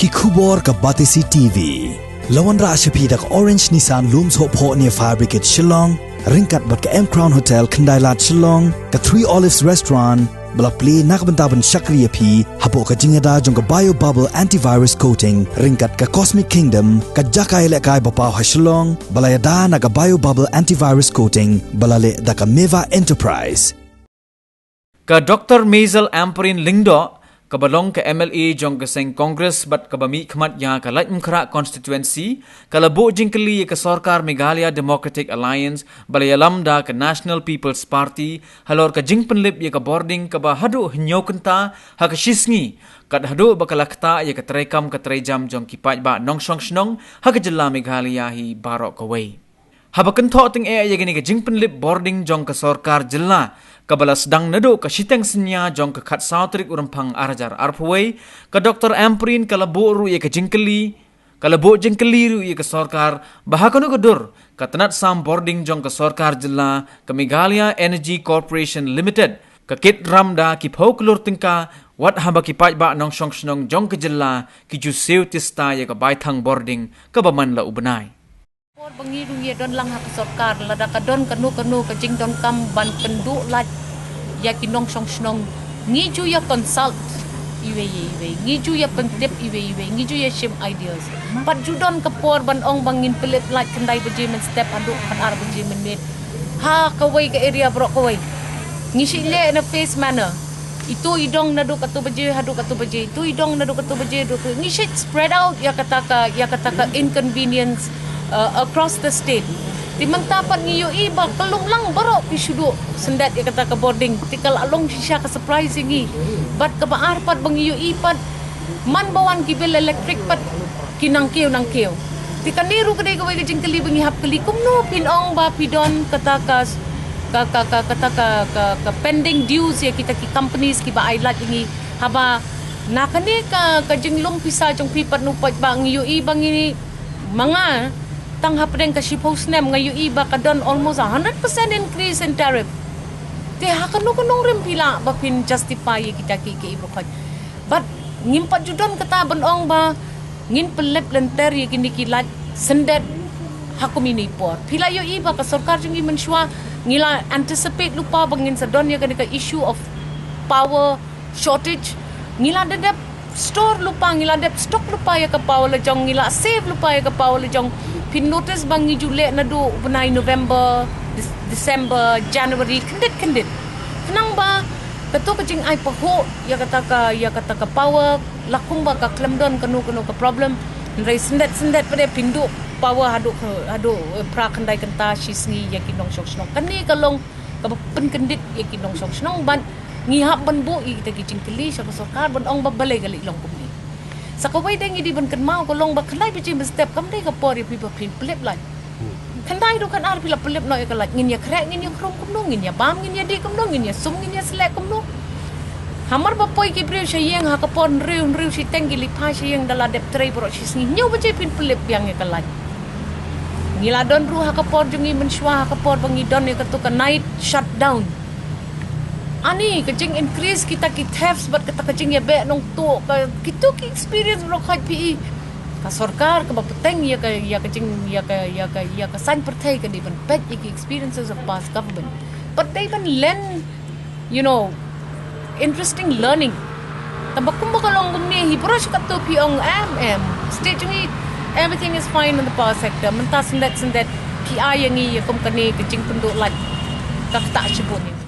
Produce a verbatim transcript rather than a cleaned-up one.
Ki khubor ka Batesi T V. La wanrah sha phi da ka Orange Nissan Lum Sohphoh near Fire Brigade Shillong, ryngkat bad ka M Crown Hotel Khyndai Lad Shillong, ka Three Olives Restaurant, ba la plie na ka bynta ban shakri ïa phi hapoh ka jingïada jong ka Bio Bubble Antivirus Coating, ryngkat ka Cosmic Kingdom, ka jaka ïalehkai ba paw ha Shillong, ba la ïada na ka Bio Bubble Antivirus Coating, ba la leh da ka Meva Enterprise. Ka Doctor Maisel Ampareen Lyngdoh, kaba long ka M L A jong ka seng Congress bad kaba mihkhmat ïa ka Laitumkhrah constituency, ka la buh jingkylli ïa ka sorkar Meghalaya Democratic Alliance, ba la ïalam da ka National People's Party, halor ka jingpynlip ïa ka bording kaba haduh hynñiew kynta ha ka shisngi, kat haduh ba ka la ktah ïa ka treikam ka treijam jong ki paidbah nongshong shnong ha ka jylla Meghalaya hi baroh kawei. Haba kynthoh tyngeh ïa kane ka jingpynlip bording jong ka sorkar jylla, kaba la sdang naduh ka shiteng synñia jong ka khatsaw tarik u Rymphang ar hajar arphew wei, ka Doctor Ampareen ka la buh ruh ïa ka jingkylli, ka la buh jingkylli ruh ïa ka sorkar, ba ha kano ka dur, ka tnat sam bording jong ka sorkar jylla, ka Meghalaya Energy Corporation Limited, ka kit ram da ki phew klur tyngka, wat haba ki paidbah nongshong shnong jong ka jylla, ki ju siew tista ïa ka baithang bording, kaba man la u bnai. Por ba ngi ruh ïa don lang ha ka sorkar, lada ka don kano kano ka jingdonkam ban pynduh lait ïa ki nongshong shnong, ngi ju ïa consult iwei ïa iwei, ngi ju ïa pyntip iwei ïa iwei, ngi ju ïa shim ideas. Pat ju don ka por ban ong ba ngin pynlip lait khyndai baje mynstep haduh khatar baje mynmiet ha kawei ka area baroh kawei. Ngi shu leh in a phase manner. Itu i dong naduh katu baje haduh katu baje, itu i dong naduh katu baje haduh katu. Ngi shu spread out ïa kata ka, ïa kata ka inconvenience, uh, across the state. Te mynta pat ngi ïohi ba ka long lang baroh ki shu duh syndet ïa kata ka bording. Te ka la long shisha ka surprise ïa ngi. Bad kaba ar pat ba ngi ïohi pat, man ba wan ki bill electric pat ki nang kiew nang kiew. Te kane ruh ka dei kawei ka jingkylli ba ngi hap kylli, kumno phin ong ba phi don kata ka, ka, ka, ka, kata ka, ka, ka pending dues ïa kita ki companies kiba ai lait ïa ngi, haba na kane ka, ka jinglum pisa jong phi pat, u paidbah, ngi ïohi ba ngi, ma nga, tang hapdeng ka shiphew snem nga ïohi ba ka don almost a hundred percent increase in tariff. Te ha kano kano rim phi lah ba phin justify ïa kita ki, ki iba khot. Bad ngim pat ju don kata ban ong ba ngin pynlip lynter ïa kine ki lait syndet ha kum ine i por. Phi la ïohi ba ka sorkar jong ngi mynshuwa, ngi la anticipate lypa ba ngin sa don ïa kane ka issue of power shortage. Ngi la dep store lypa, ngi la dep stock lypa ïa ka power la jong, ngi la save lypa ïa ka power la jong. Phin notice ba ngi ju leh naduh u bnai November, Dec-, December, January, khyndiat khyndiat. Khnang ba kato ka jingai pahuh ïa kata ka, ïa kata ka power, la kumba ka khlem don kano kano ka problem. Hynrei syndet syndet pat de phin duh power haduh ka, haduh, eh, phra khyndai kynta shi sngi ïa ki nongshong shnong. Kane ka long kaba pynkyndit ïa ki nongshong shnong bad ngi hap ban buh ïa kita ki jingkylli sha ka sorkar ban ong ba balei ka leit long kumne. Sa kawei de ngi dei ban kynmaw ka long ba khyndai baje mynstep kam dei ka por ïa phi ba phin pynlip lait. Khyndai haduh khadar phi la pynlip noh ïa ka lait, ngin ïa khreh, ngin ïa khrum kumno, ngin ïa bam, ngin ïa dih kumno, ngin ïa sum, ngin ïa sleh kumno. Hamar ba poi ki briew sha ïing ha ka por hynriew, hynriew shiteng ki leit phai sha ïing, da la dep trei baroh shi sngi, hynñiew baje phin pynlip biang ïa ka lait. Ngi la don ruh ha ka por jong ngi mynshuwa, ha ka por ba ngi don ïa kato ka night shutdown. Ani ka jing increase kita ki thefts bad kata ka jingïabeh nongtuh, ka, kito ki experience baroh khoit phi i. Ka sorkar kaba bteng ïa ka, ïa ka jing, ïa ka, ïa ka, ïa ka saiñ pyrthei ka dei ban peit ïa ki experiences of past government. Bad dei ban len, you know, interesting learning. Tangba kumba ka long kumne hi, baroh shi katto phi ong em, em. State jong ngi, everything is fine in the power sector. Mynta syndet syndet phi ai ïa ngi ïa kum kane ka jingpynduh lait, ka ktah shibun ïa ngi.